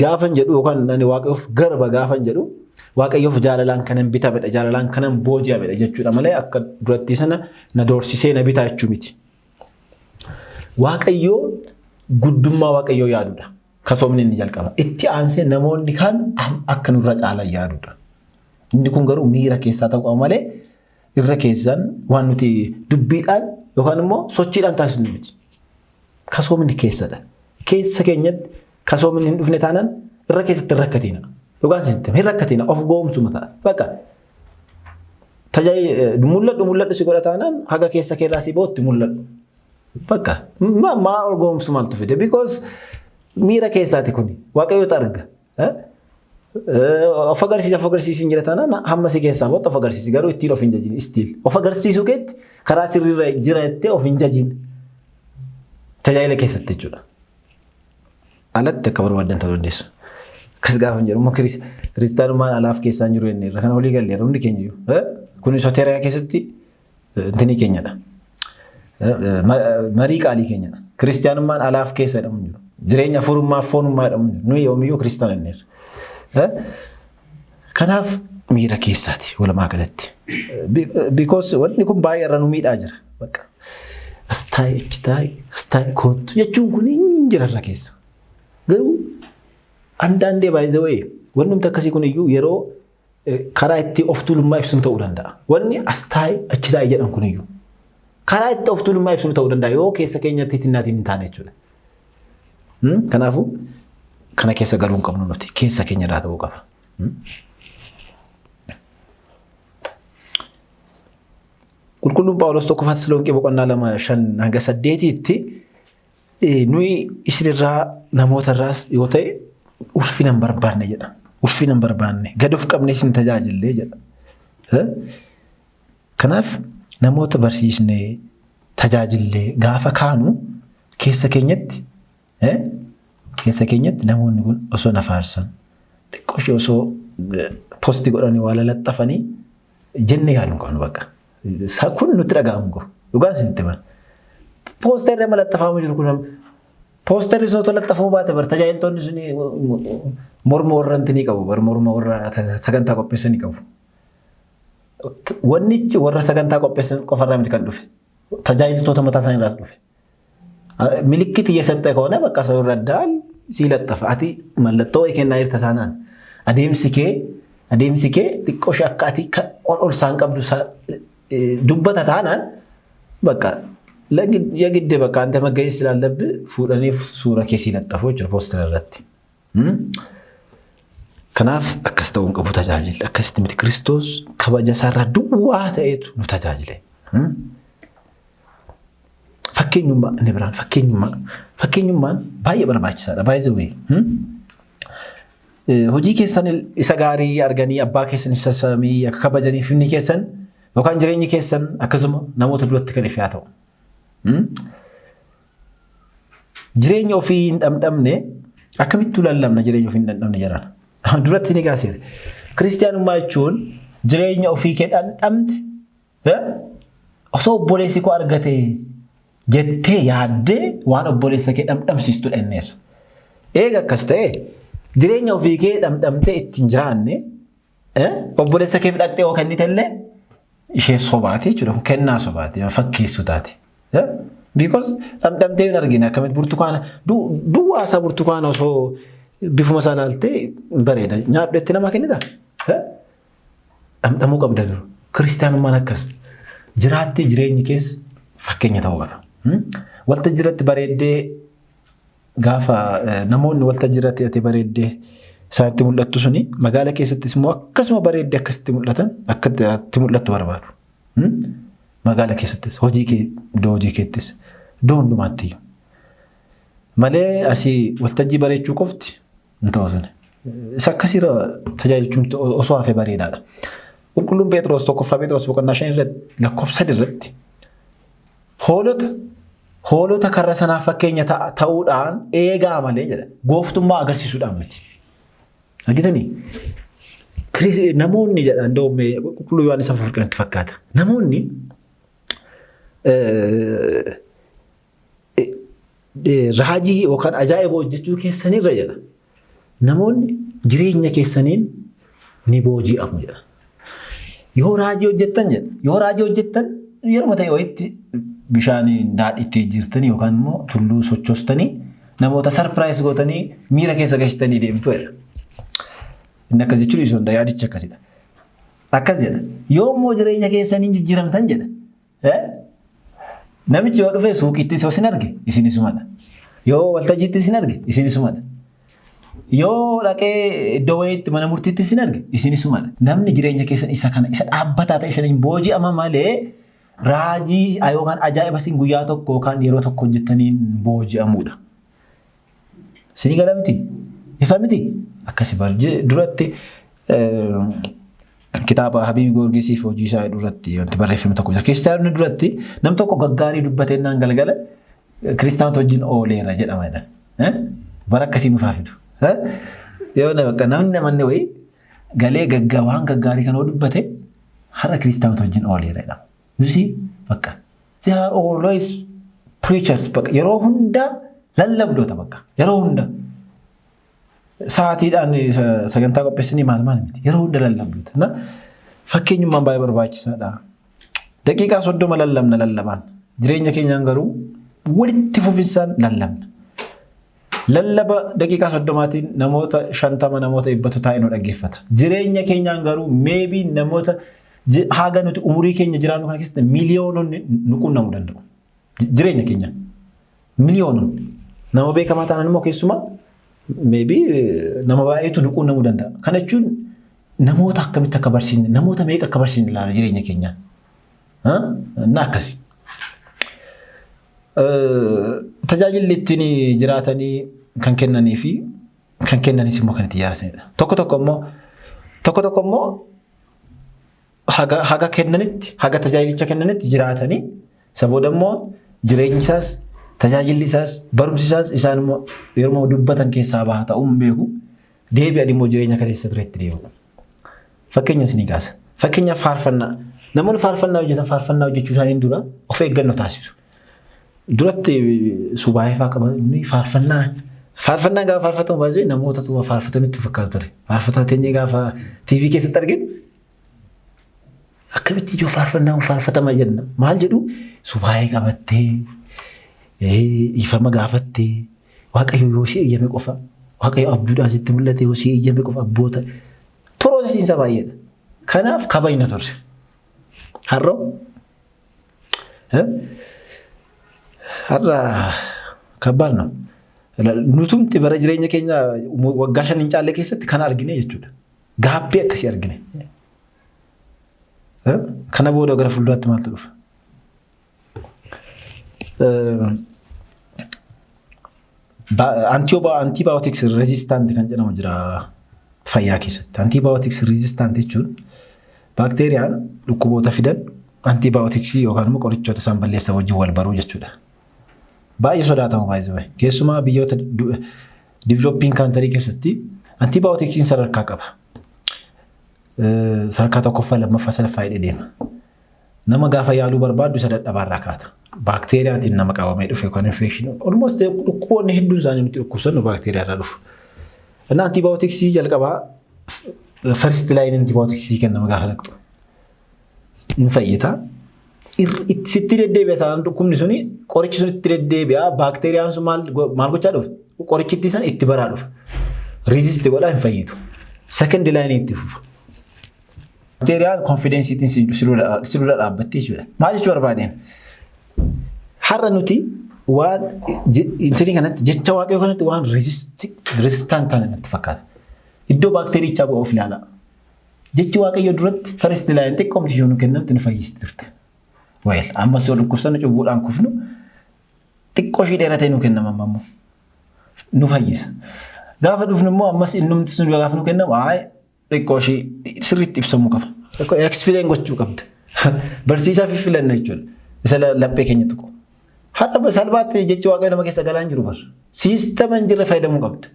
[SPEAKER 1] gaafan jedhu yookaan ani Waaqayyoof garba gaafan jedhu, Waaqayyoof jaalalaan kanan bitamedha, jaalalaan kanan booji'amedha jechuudha malee akka duratti sana na doorsisee na bitaa jechuu miti. Waaqayyoo guddummaa Waaqayyoo yaadudha. Kasoomni inni jalqaba. Itti aansee namoonni kaan akka nurra caalan yaadudha. Inni kun garuu miira keessaa ta'uu qaba malee irra keessaan waan nuti dubbiidhaan yookaan immoo sochiidhaan taasisnu miti. Kasoomni keessadha. Keessa keenyatti kasoomni hin dhufne taanaan irra keessatti hin rakkatiina. Dhugaan isinitti hin rakkatiina, of goomsuma ta'a. Bakka tajaajila mul'adhu mul'adhu si godha taanaan haga keessa keerraa si bootti mul'adhu. Bakka maa ol goomsu maaltu fide? Because miira keessaati kuni. Waaqayyoota arga. Of agarsiisa, of agarsiisiin jira taanaan hamma si keessaa bootti of agarsiisi, garuu ittiin of hin jajin still. Of agarsiisuu keetti karaa sirriirra jira jettee of hin jajin. Tajaajila keessatti jechuudha. Alatti akka barbaadan ta'uu dandeessu. Akkas gaafa hin jedhu immoo kiristaanummaan alaaf keessaan jiru jennee irra kana walii galleera hundi keenya iyyuu. Kun soteeriyaa keessatti intinii keenyadha. Marii qaalii keenyadha. Kiristaanummaan alaaf keessa jedhamu hin jiru. Jireenya furummaa foonummaa jedhamu hin jiru. Nuyi yoomiyyuu kiristaana jenneerra. Kanaaf miira keessaati walumaa galatti. Because wanni kun baay'ee irra nu miidhaa jira. Bakka as taa'e, achi taa'e, as taa'e, kootu jechuun kun hin jira irra keessa. Garuu andaandee baay'ee wayii wanni akkasii kun iyyuu yeroo karaa itti of tuulummaa ibsuun ta'uu danda'a. Wanni as taa'e, achi taa'e jedhan kun iyyuu karaa itti of tuulummaa ibsuun ta'uu danda'a yoo keessa keenyatti tinnaatiin hin taane jechuudha. Kanaafuu kana keessa galuu hin qabnu nuti, keessa keenya irraa ta'uu qaba. Qulqulluun Phaawulos Tokkoffaa Tasalonqee boqonnaa 2:5 hanga 8tti, "Nuyi isinirraa, namoota irraas yoo ta'e, ulfina hin barbaanne" jedha. "Ulfina hin barbaanne, gad of qabnee isin tajaajillee" jedha. Kanaaf namoota barsiisnee tajaajillee gaafa kaanu keessa keenyatti namoonni kun osoo na faarsan, xiqqoo ishee osoo post godhanii waa lalaxxafanii jennee yaaduu hin qabnu bakka. Kun nutti dhaga'amu qabu. Dhugaan isinitti hima. Poosterri amma laxxafamu jiru kun, poosterri osoo laxxafamuu baate bar tajaajiltoonni suni morma warra intinii qabu, bar morma warra sagantaa qopheessanii qabu. Wannichi warra sagantaa qopheessan qofarraa miti kan dhufe. Tajaajiltoota mataa isaanii irraa dhufe. ምልክት እየሰጠ ከሆነ በቃ ሰው ይረዳል፣ ሲለጠፍ ati mallattoo wayii kennaa jirta taanaan. Adeemsi kee xiqqoo ishee akka ati ol ol isaan qabdu dubbata taanaan, bakka yagidde bakka ante መገኘት ስላለብህ fuudhanii suura kee sii laxxafu jechuudha poster irratti. Kanaaf akkas ta'uu hin qabu tajaajilli. Akkasitti miti. Kiristoos kabaja isaarraa duwwaa ta'eetu nu tajaajile. Fakkeenyummaa inni biraan fakkeenyummaa. Fakkeenyummaan baay'ee barbaachisaadha. Baay'ee hojii keessan isa gaarii arganii abbaa keessan isa samii akka kabajaniif inni keessan yookaan jireenyi keessan akkasuma namoota duratti kan ife haa ta'u. Jireenya ofii hin dhamdhamne akkamittuu lallabna jireenya ofii hin dhamdhamne jedhan? Duratti ni kaaseera. Kiristiyaanummaa jechuun jireenya ofii kee dhamdhamte, osoo obboleessi koo argate jettee yaaddee waan obboleessa kee dhamdhamsiistu dhanneerra. Eega akkas ta'e, jireenya ofii kee dhamdhamtee ittiin jiraanne obboleessa keef dhaqxee yoo kennite illee ishee sobaati jechuudha. Kennaa sobaati, fakkeessu taati. Because dhamdhamtee hin argine. Akkamitti burtukaana duwwaa isaa, burtukaana osoo bifuma isaa ilaaltee bareeda nyaadhu itti namaa kennita? Dhamdhamuu qabda dura. Kiristaanummaan akkas. Jiraattee jireenyi keessa fakkeenya ta'uu qaba. Waltajjii irratti bareeddee gaafa namoonni waltajjii irratti ati bareeddee isaanitti mul'attu suni, magaala keessattis immoo akkasuma bareeddee akkasitti mul'atan akka itti mul'attu barbaadu. Magaala keessattis, hojii kee, iddoo hojii keettis, iddoo hundumaatti iyyuu. Malee asii waltajjii bareechuu qofti hin ta'u suni. Isa akkasiirra tajaajiluun osoo hafe bareedaadha. Qulqulluun Phexros, 1ffaa Phexros boqonnaa 5 irratti lakkoofsa 3 irratti, Hoolota karra sanaaf fakkeenya ta'uudhaan eegaa malee" jedha. Gooftummaa agarsiisuudhaan miti. Argitanii? Namoonni jedha, nda'uun Qulqulluu Yohaannis Afwerqi fakkaata. Namoonni raajii yookaan ajaa'iba hojjechuu keessanirra jedha. Namoonni jireenya keessaniin ni booji'amu jedha. Yoo raajii hojjettan jedha. Yoo raajii hojjettan yeroo ta'e wayitti bishaan daadhiitti jijjiirtanii yookaan immoo tulluu sochoostanii namoota surprise gootanii miira keessa gashitanii deemtu jedha. Inni akkas jechuun ibsuu danda'a, yaadichi akkasidha. Akkas jedha. Yoo immoo jireenya keessaniin jijjiiramtan jedha. Namichi yoo dhufe suuqiitti yoo isin arge isin isumadha. Yoo waltajjiitti isin arge isin isumadha. Yoo dhaqee iddoo wayiitti mana murtiitti isin arge isin isumadha. Namni jireenya keessan isa kana isa dhaabbataa ta'e isiniin booji'ama malee raajii yookaan ajaa'iba isin guyyaa tokko yookaan yeroo tokko hojjettaniin booji'amudha. Isinii gala miti? Ifa miti? Akkasi duratti kitaaba Habiib Goorgisiif hojii isaa duratti wanti barreeffame tokko jira. Kiristaanonni duratti nam tokko gaggaarii dubbatennaan galgala kiristaanota wajjin ooleera jedhama jedhan. Bara akkasii nuuf haa fidu. Yoo namni namanni wayii galee waan gaggaarii kan dubbate, har'a kiristaanota wajjin ooleera jedhama. You see, bakka they are always preachers, bakka yeroo hundaa lallabdoota, bakka yeroo hunda sa'aatiidhaan sagantaa qopheessanii maal maal miti, yeroo hunda lallabdoota. Na fakkeenyummaan baay'ee barbaachisaadha. Daqiiqaa 30 lallabna lallabaan, jireenya keenyaan garuu walitti fufinsaan lallabna. Lallaba daqiiqaa 30n namoota 50, namoota 100tu taa'ee nu dhaggeeffata. Jireenya keenyaan garuu maybe namoota haga nuti umurii keenya jiraannu kana keessatti miliyoononni nu qunnamuu danda'u. Jireenya keenya miliyoononni. Nama beekamaa ta'an immoo keessumaa maybe nama baay'eetu nu qunnamuu danda'a. Kana jechuun namoota akkamitti akka barsiisne, namoota meeqa akka barsiisne ilaala jireenya keenyaan. Na akkasi. Tajaajilli ittiin jiraatanii kan kennanii fi kan kennanis immoo kan itti jiraatanidha. Tokko tokko immoo haga kennanitti, haga tajaajilicha kennanitti jiraatanii, isa booda immoo jireenyi isaas, tajaajilli isaas, barumsi isaas isaan immoo yeroo dubbatan keessaa baha ta'uu hin beeku, deebi'an immoo jireenya kaleessa turetti deebi'u. Fakkeenya isinii kaasa. Fakkeenyaaf faarfannaa. Namoonni faarfannaa hojjetan faarfannaa hojjechuu isaaniin dura of eeggannoo taasisu. Duratti subaa'ee fa'aa qaban faarfannaa gaafa faarfatamu baay'ee namoota faarfatanitti fakkaata ture. Faarfataa teenyee gaafa TV keessatti arginu akkamitti ijoo faarfannaa faarfatama jenna. Maal jedhu, subaa'ee qabattee, ifama gaafattee, Waaqayyo yoo si eeyyame qofa. Waaqayyo abjuudhaan sitti mul'ate yoo si eeyyame qofa abboota. Processiin isaa baay'eedha. Kanaaf kabajna turre. Har'oo har'a ከባድ ነው. Nutumti bara jireenya keenya waggaa 5 hin caalle keessatti kana argine jechuudha. Gaabbee akkasii argine. Kana booda gara fuulduraatti maaltu dhufa? Antibiotics resistant kan jedhamu jira fayyaa keessatti. Antibiotics resistant jechuun baakteeriyaan dhukkuboota fidan antibioticsii yookaan immoo qorichoota isaan balleessan wajjin wal baruu jechuudha. Baay'ee sodaatamu baay'ee. Keessumaa biyyoota developing country keessatti antibioticsiin sadarkaa qaba. Sadarkaa tokkoffaa, lammaffaa, sadaffaa hidhee deema. Nama gaafa yaaluu barbaaddu isa dadhabaarraa kaata. Baakteeriyaatiin nama qabamee dhufe yookaan infectionii. Almost dhukkuboonni hedduun isaanii nuti dhukkubsannu baakteeriyaa irraa dhufu. Inni antibioticsii jalqabaa first line antibioticsii kennama gaafa dhaqxu. Hin fayyita. Sitti deddeebi'a isaan dhukkubni suni, qorichi sun itti deddeebi'a, baakteeriyaan sun maal gochaa dhufa? Qorichitti san itti baraa dhufa. Resist godhaa, hin fayyitu. Second line itti fufa. Baakteeriyaan confidenceiitiin si dura dhaabbatti jechuudha. Maal jechuu barbaadeen? Har'a nuti waan intinii kanatti, jecha Waaqayyoo kanatti waan resistant ta'an natti fakkaata. Iddoo baakteerichaa bu'aa of ilaalaa. Jechi Waaqayyoo duratti first line xiqqoomti ishee nu kennamti nu fayyisti turte. Well, ammas yoo dhukkubsannu, cubbuudhaan kufnu, xiqqoo ishee dheeratee nu kennama amma immoo. Nu fayyisa. Gaafa dhufnu immoo ammas innumti sun gaafa nu kennamu, haay, xiqqoo ishee sirriitti ibsamuu qaba. Explain gochuu qabda. Barsiisaa fi filanna jechuudha. Isa laphee keenya tuqu. Har'a salphaatti jechi Waaqayyoo nama keessa galaa hin jiru bara. Systema hin jirre fayyadamuu qabda.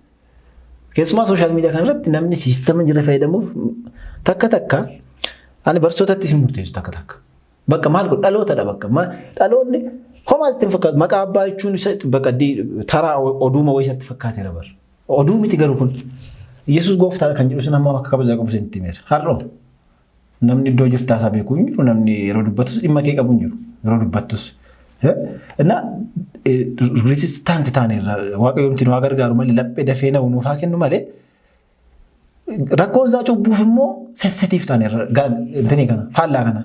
[SPEAKER 1] Keessumaa social media kanarratti namni systema hin jirre fayyadamuuf takka takka ani barsootatti isin murteessu takka takka. Bakka maal godhu, dhalootadha bakka. Dhaloonni homaa sitti hin fakkaatu. Maqaa abbaa jechuun isa bakka taraa oduuma wayii isatti fakkaateera bara. Oduu miti garuu kun. Yesuus gooftaadha kan jedhu sun amma akka kabajaa qabu isinitti himeera. Har'oo namni iddoo jirtaa isaa beekuu hin jiru, namni yeroo dubbatus dhimma kee qabu hin jiru yeroo dubbattus. እና resistant taaneerra. Waaqayyoomti nu haa gargaaru malee, laphee dafee na'u nuuf haa kennu malee, rakkoon isaa cubbuuf immoo sensitiif taaneerra. Intinii kana faallaa kana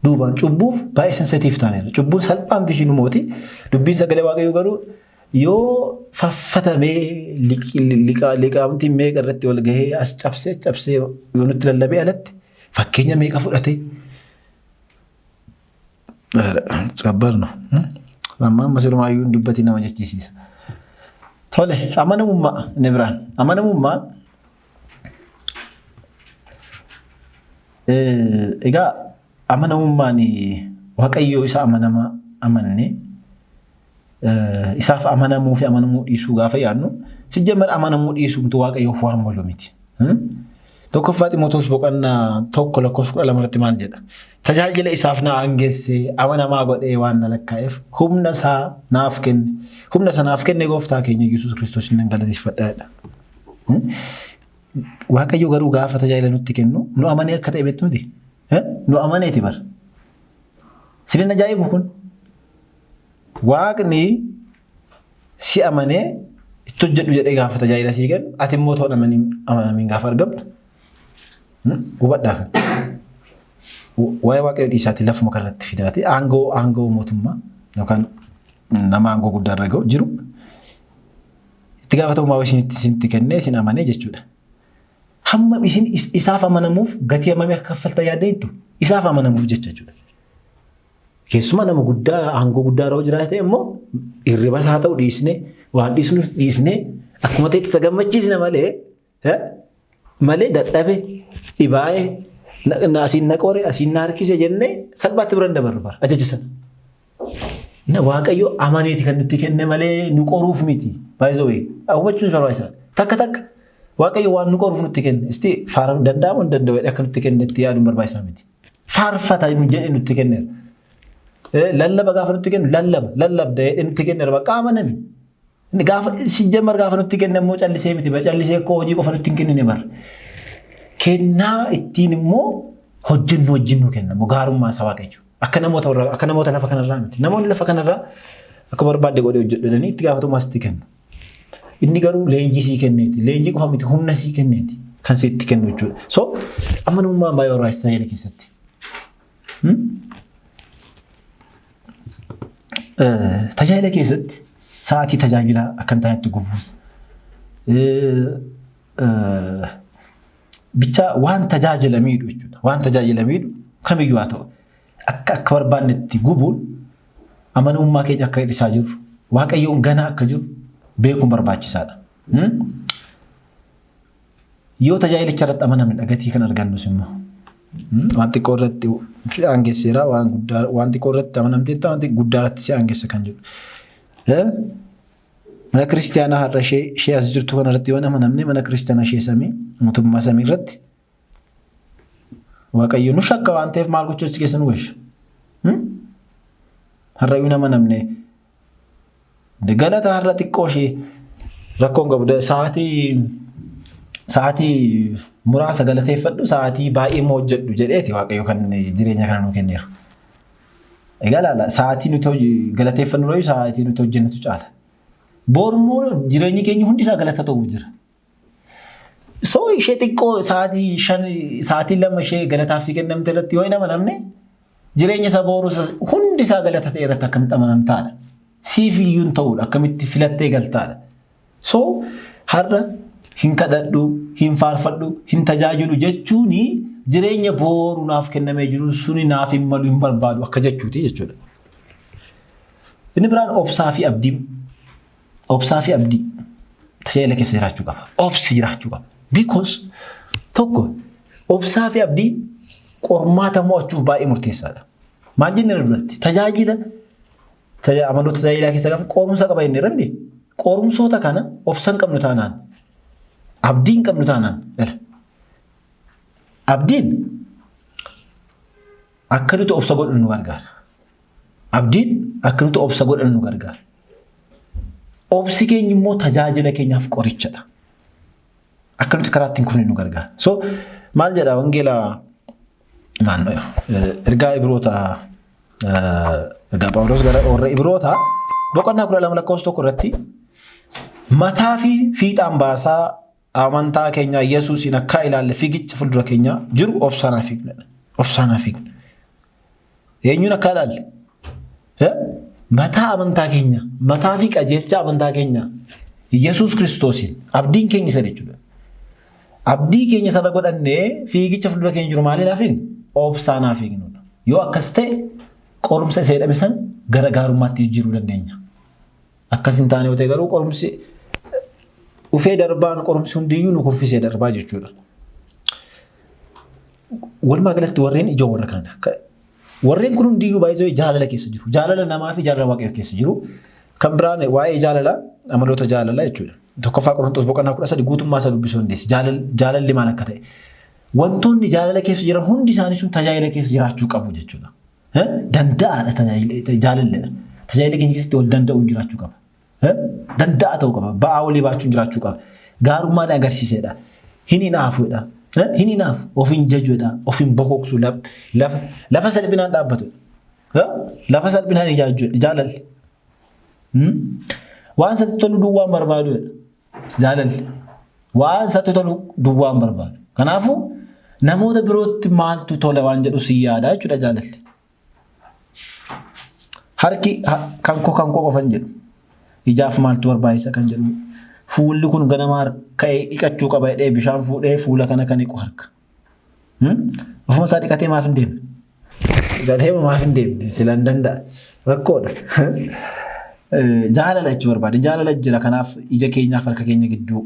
[SPEAKER 1] duubaan cubbuuf baay'ee sensitiif taaneerra. Cubbuun salphaamti ishiin mooti, dubbiin sagalee Waaqayyoo garuu yoo faffatamee liqaamtiin meeqa irratti wal gahee as cabsee cabsee yoo nutti lallabee alatti fakkeenya meeqa fudhatee ከባድ ነው. Amma amma sirumaa dubbati nama jechisiisa. Tole, amanamummaa inni biraan. Amanamummaa egaa, amanamummaan Waaqayyoo isa amanamaa amanne isaaf amanamuu fi amanamuu dhiisuu gaafa yaadnu, sijjamar amanamuu dhiisuumtu Waaqayyoof waan malu miti. 1ffaa Ximootoos boqonnaa 1 lakkoofsa 12 irratti maal jedha? Tajaajila isaaf na aangeesse, amanamaa godhee waan na lakkaa'eef humna isaa naaf kenne. Humna isa naaf kenne gooftaa keenya Yesuus Kiristoos nan galateeffadha jedha. Waaqayyo garuu gaafa tajaajila nutti kennu nu amanee akka ta'e beektu miti. Nu amaneeti bar. Sinin ajaa'ibu kun. Waaqni si amanee itti hojjedhu jedhee gaafa tajaajila sii kennu, ati immoo toon amanamiin gaafa argamtu, hubadhaa kan. Waa'ee Waaqayyo dhiisaatii lafuma kanatti fidaati aangoo mootummaa yookaan nama aangoo guddaa irra ga'u jiru itti gaafatamummaa isinitti kennee isin amanee jechuudha. Hamma isin isaaf amanamuuf gatii hammamii akka kaffaltan yaaddeettu isaaf amanamuuf jecha jechuudha. Keessumaa nama guddaa aangoo guddaa irra jiraate immoo hirribas haa ta'u dhiisnee, waan dhiisnus dhiisnee, akkuma ta'etti isa gammachiisna malee, dadhabe, dhibaa'ee, asiin na qore, asiin na harkise jennee salphaatti bira hin dabarru bara ajaja sana. Waaqayyo amaneeti kan nutti kenne malee nu qoruuf miti. Baay'ee hubachuun barbaachisaadha. Takka takka Waaqayyo waan nu qoruuf nutti kenne isti faara danda'amu hin danda'u akka nutti kennetti yaaduun barbaachisaa miti. Faarfata nu jedhee nutti kenneera. Lallaba gaafa nutti kennu, lallaba lallabda jedhee nutti kenneera, bakka amanami. Gaafa sijjamar gaafa nutti kenne immoo callisee miti, callisee koo hojii qofa nutti hin kennine bara. Kennaa ittiin immoo hojjennu wajjin nu kenna immoo gaarummaa isaa Waaqayyo. Akka namoota lafa kanarraa miti. Namoonni lafa kanarraa akka barbaadde godhee hojjedhu jedhanii itti gaafatamummaa sitti kennu. Inni garuu leenjii sii kenneeti. Leenjii qofa miti, humna sii kenneeti. Kan sitti kennu jechuudha. So amanamummaan baay'ee barbaachisaa tajaajila keessatti. Tajaajila keessatti sa'aatii tajaajilaa akka hin taanetti gubuu. Bichaa waan tajaajila miidhu jechuudha. Waan tajaajila miidhu kamiyyuu haa ta'u. Akka barbaannetti gubuun amanamummaa keenya akka hir'isaa jirru, Waaqayyoon ganaa akka jirru beekuun barbaachisaadha. Yoo tajaajilicha irratti amanamne dhagatii kan argannus immoo. Waan xiqqoo irratti si aangesseera, waan guddaa, waan xiqqoo irratti amanamteetta, waan guddaa irratti si aangessa kan jedhu. Mana kiristiyaanaa har'a ishee as jirtu kana irratti yoo hin amanamne, mana kiristiyaanaa ishee samii, mootummaa samii irratti Waaqayyo nu shakka waan ta'eef maal gochuu achi keessa nu galcha? Har'a yoo hin amanamne, galata har'a xiqqoo ishee rakkoon qabu, sa'aatii muraasa galateeffadhu, sa'aatii baay'ee immoo hojjedhu jedheeti Waaqayyo kan jireenya kana nuu kenneeru. Egaa laala, sa'aatii nuti galateeffannu irra sa'aatii nuti hojjennutu caala. Boru immoo jireenyi keenya hundi isaa galata ta'uuf jira. So ishee xiqqoo sa'aatii 5, sa'aatii 2 ishee galataaf si kennamte irratti yoo hin amanamne, jireenya isa boru hundi isaa galata ta'e irratti akkamitti amanamtaadha? Siif iyyuu hin ta'uudha, akkamitti filattee galtaadha? So har'a hin kadhadhu, hin faarfadhu, hin tajaajilu jechuuni jireenya boru naaf kennamee jiru suni naaf hin malu, hin barbaadu akka jechuuti jechuudha. Inni biraan obsaa fi abdii. Obsaa fi abdii tajaajila keessa jiraachuu qaba. Obsi jiraachuu qaba. Because tokko, obsaa fi abdii qormaata mo'achuuf baay'ee murteessaadha. Maal jennee duratti tajaajila amaloota tajaajilaa keessa gaafa qorumsa qaba jennee irratti, qorumsoota kana obsa hin qabnu taanaan, abdii hin qabnu taanaan, abdiin akka nuti obsa godhannu nu gargaara. Abdiin akka nuti obsa godhannu nu gargaara. Obsi keenya immoo tajaajila keenyaaf qorichadha. Akka nuti karaa ittiin kufne nu gargaara. So maal jedha wangeela maannoo ergaa Ibroota, ergaa Phaawulos gara warra Ibroota boqonnaa 12 lakkoofsa 1 irratti, mataa fi fiixaan baasaa amantaa keenya Yesuusiin akka ilaalle fiigicha fuuldura keenya jiru obsaan haa fiignu. Obsaan haa fiignu. Eenyuun akka ilaalle? Mataa amantaa keenya, mataa fi qajeelcha amantaa keenya Yesuus Kiristoosiin, abdiin keenya isa jechuudha. Abdii keenya sana godhannee fiigicha fuuldura keenya jiru maaliin haa fiignu? Obsaan haa fiignu. Yoo akkas ta'e qorumsa isa jedhame sana gara gaarummaatti jijjiiruu dandeenya. Akkas hin taane yoo ta'e garuu qorumsi dhufee darbaan, qorumsi hundiyyuu nu kuffisee darbaa jechuudha. Walumaa galatti warreen ijoo warra kanadha. Warreen kun hundiyyuu baay'ee jaalala keessa jiru. Jaalala namaa fi jaalala Waaqayyoo keessa jiru. Kan biraan waa'ee jaalalaa, amaloota jaalalaa jechuudha. Tokkoffaa Qorontoos boqonnaa 13 guutummaa isaa dubbisuu dandeessi. Jaalalli maal akka ta'e. Wantoonni jaalala keessa jiran hundi isaanii sun tajaajila keessa jiraachuu qabu jechuudha. Danda'aadha jaalalledha. Tajaajila keenya keessatti wal danda'uun jiraachuu qaba. Danda'aa ta'uu qaba. Ba'aa walii baachuun jiraachuu qaba. Gaarummaan agarsiisedha. Hin hinaafuudha. Hin hinaafu. Of hin jajuudha. Of hin bokoksu. Lafa salphinaan dhaabbatudha. Lafa salphinaan ijaajjuudha. Jaalalli. Waan isatti tolu duwwaan barbaadudha. Jaalalli. Waan isatti tolu duwwaan barbaadu. Kanaafuu namoota birootti maaltu tola waan jedhu si yaada jechuudha jaalalli. Harki kan koo, kan koo qofan jedhu. Ijaaf maaltu barbaachisa kan jedhu. Fuulli kun ganama ka'ee dhiqachuu qaba jedhee bishaan fuudhee fuula kana kan dhiqu harka. Ofuma isaa dhiqatee maaf hin deemne? Dhiqatee maaf hin deemne? Sila hin danda'a. Rakkoodha. Jaalala jechuu barbaade. Jaalala jira, kanaaf ija keenyaaf harka keenya gidduu.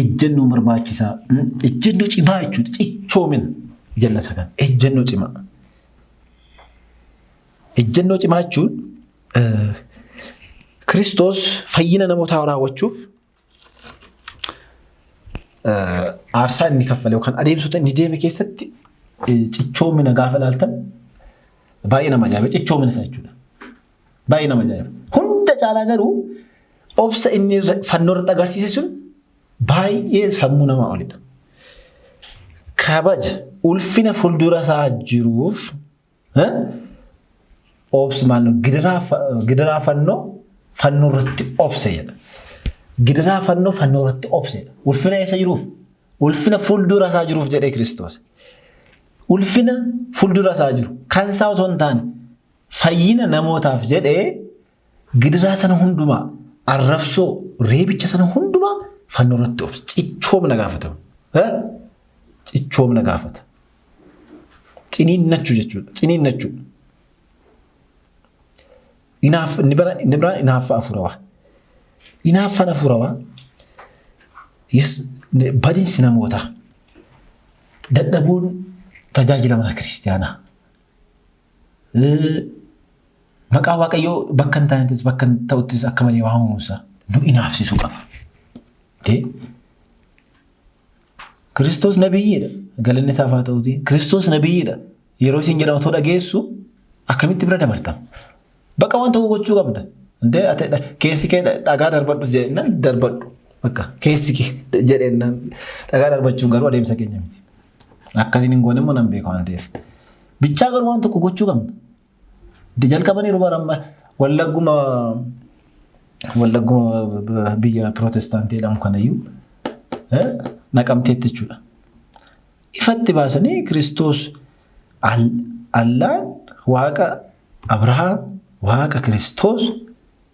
[SPEAKER 1] Ejjennoo barbaachisaa. Ejjennoo cimaa jechuudha. Cichoomina jenna isa kana. Ejjennoo cimaa. Ejjennoo cimaa jechuun Kiristoos fayyina namootaa raawwachuuf aarsaa inni kaffale yookaan adeemsota inni deeme keessatti cichoomina gaafa ilaaltan baay'ee nama ajaa'iba. Cichoomina isaa jechuudha. Baay'ee nama ajaa'iba. Hunda caalaa garuu obsa inni fannoo irratti agarsiise sun baay'ee sammuu namaa olidha. Kabaja ulfina fuuldura isaa jiruuf obsa maal, gidiraa fannoo irratti obse jedha. Gidiraa fannoo irratti obsedha. Ulfina eessa jiruuf? Ulfina fuuldura isaa jiruuf jedhee Kiristoos. Ulfina fuuldura isaa jiru kan isaa osoo hin taane fayyina namootaaf jedhee gidiraa sana hundumaa, arrabsoo, reebicha sana hundumaa fannoo irratti obse. Cichoomna gaafata. Cichoomna gaafata. Ciniinnachuu jechuudha. Ciniinnachuu. Inaaf inni biraan inaaffa hafuurawaa. Inaaffaan hafuurawaa, yes, badiinsi namootaa, dadhabuun tajaajila mana kiristiyaanaa, maqaa Waaqayyoo bakka hin taanettis bakka hin ta'uttis akka malee waamamuunsaa nu inaafsisuu qaba. Kiristoos nabiyyiidha. Galanni isaaf haa ta'uuti. Kiristoos nabiyyiidha. Yeroo isin jedhamu otoo dhageessu akkamitti bira dabartama? Bakka waan tokko gochuu qabda. Indee ati keessi kee dhagaa darbadhu jedhennaan darbadhu. Bakka keessi kee jedhennaan dhagaa darbachuun garuu adeemsa keenya miti. Akkasiin hin goone immoo nan beeka waan ta'eef. Bichaa garuu waan tokko gochuu qabna. Jalqabaniiru bara amma wallagguma biyya pirootestaantii jedhamu kanayyuu Naqamteetti jechuudha. Ifatti baasanii Kiristoos Allaan Waaqa Abrahaam, Waaqa Kiristoos,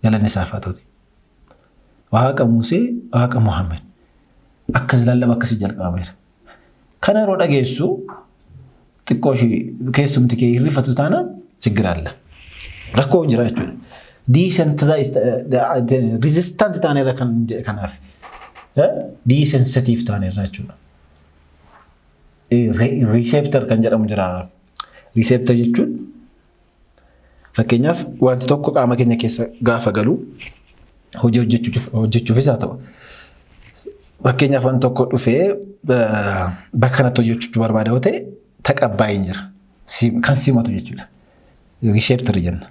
[SPEAKER 1] galanni isaaf haa ta'u. Waaqa Musee, Waaqa Muhammad. Akkas lallaba akkasii jalqabameera. Kana yeroo dhageessu xiqqoo ishii keessumti kee hirrifatu taanaan ችግር አለ. Rakkoo jira jechuudha. Resistant taaneerra kan jedhe kanaaf. Desensitive taaneerra jechuudha. Receptor kan jedhamu jira. Receptor jechuun fakkeenyaaf wanti tokko qaama keenya keessa gaafa galu hojii hojjechuufis haa ta'u. Fakkeenyaaf wanti tokko dhufee bakka kanatti hojjechuu barbaada yoo ta'e taqabbaa'een jira. Kan simatu jechuudha. Receptor jenna.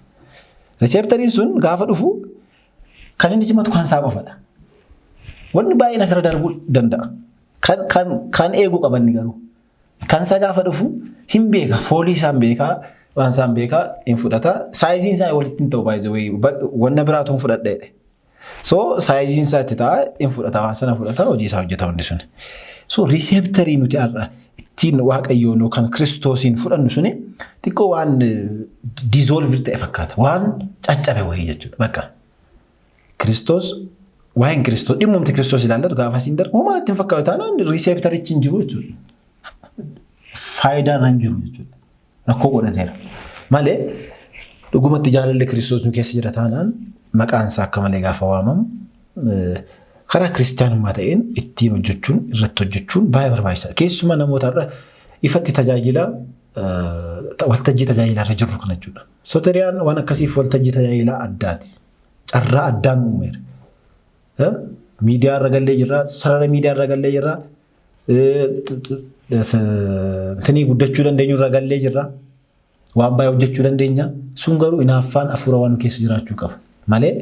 [SPEAKER 1] Receptoriin sun gaafa dhufu kan inni simatu kan isaa qofadha. Wanni baay'een asirra darbuu danda'a. Kan eeguu qabanni garuu. Kan isaa gaafa dhufu hin beeka. Foolii isaa hin beekaa. Waan isaa hin beekaa, hin fudhata. Sizeiin isaa walitti hin ta'u baay'ee wanna biraatu hin fudhadha jedhe. So sizeiin isaa itti ta'a, hin fudhata, waan sana fudhata, hojii isaa hojjeta wanni sun. So receptorii nuti har'a ittiin Waaqayyoon yookaan Kiristoosiin fudhannu suni xiqqoo waan dissolve ta'e fakkaata. Waan caccabe wayii jechuudha. Bakka Kiristoos, waa'een Kiristoos, dhimmumti Kiristoos ilaallatu gaafa asiin darbu homaa ittiin fakkaatu taanaan receptorichi hin jiru jechuudha. Faayidaan hin jiru jechuudha. Rakkoo godhateera. Malee dhugumatti jaalalli Kiristoos nu keessa jira taanaan maqaan isaa akka malee gaafa waamamu karaa kiristaanummaa ta'een ittiin hojjechuun, irratti hojjechuun baay'ee barbaachisaadha. Keessumaa namoota irra ifatti tajaajila waltajjii tajaajilaa irra jirru kana jechuudha. Soteriyaan waan akkasiif waltajjii tajaajilaa addaati. Carraa addaan uumeera. Miidiyaa irra gallee jirra, sarara miidiyaa irra gallee jirra. Tinii guddachuu dandeenyu irra gallee jirra. Waan baay'ee hojjechuu dandeenya. Sun garuu hinaaffaan hafuura waan keessa jiraachuu qaba. Malee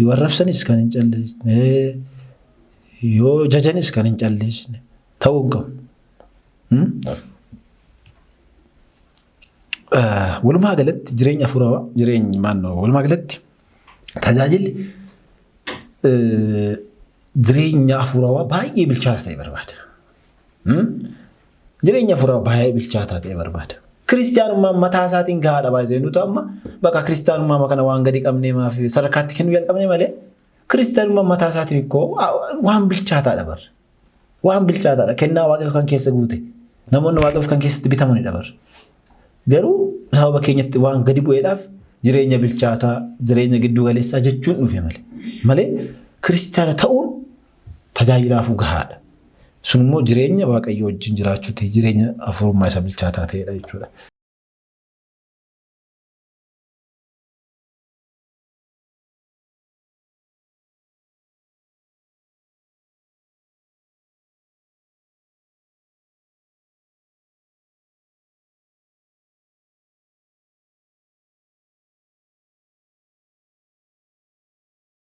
[SPEAKER 1] yoo arrabsanis kan hin callisne, yoo jajanis kan hin callisne ta'uu hin qabu. Walumaa galatti jireenya hafuuraa, jireenyi maannoo, walumaa galatti tajaajilli jireenya hafuurawaa baay'ee bilchaataa ta'e barbaada. Jireenya hafuurawaa baay'ee bilchaataa ta'e barbaada. Kiristiyaanummaan mataa isaatiin gahaadha baay'ee. Nuti amma bakka kiristiyaanummaa kana waan gadi qabnee maaf sadarkaatti kennuu jalqabne malee kiristiyaanummaan mataa isaatiin ikkoo waan bilchaataadha barra. Waan bilchaataadha. Kennaa Waaqayyoo kan keessa guute. Namoonni Waaqayyoof kan keessatti bitamanidha barra. Garuu sababa keenyatti waan gadi bu'eedhaaf jireenya bilchaataa, jireenya giddu galeessaa jechuun dhufe malee. Malee kiristiyaana ta'uun tajaajilaafuu gahaadha. Sun immoo jireenya Waaqayyoo wajjin jiraachuu ta'e, jireenya hafuurummaa isa bilchaataa ta'edha jechuudha.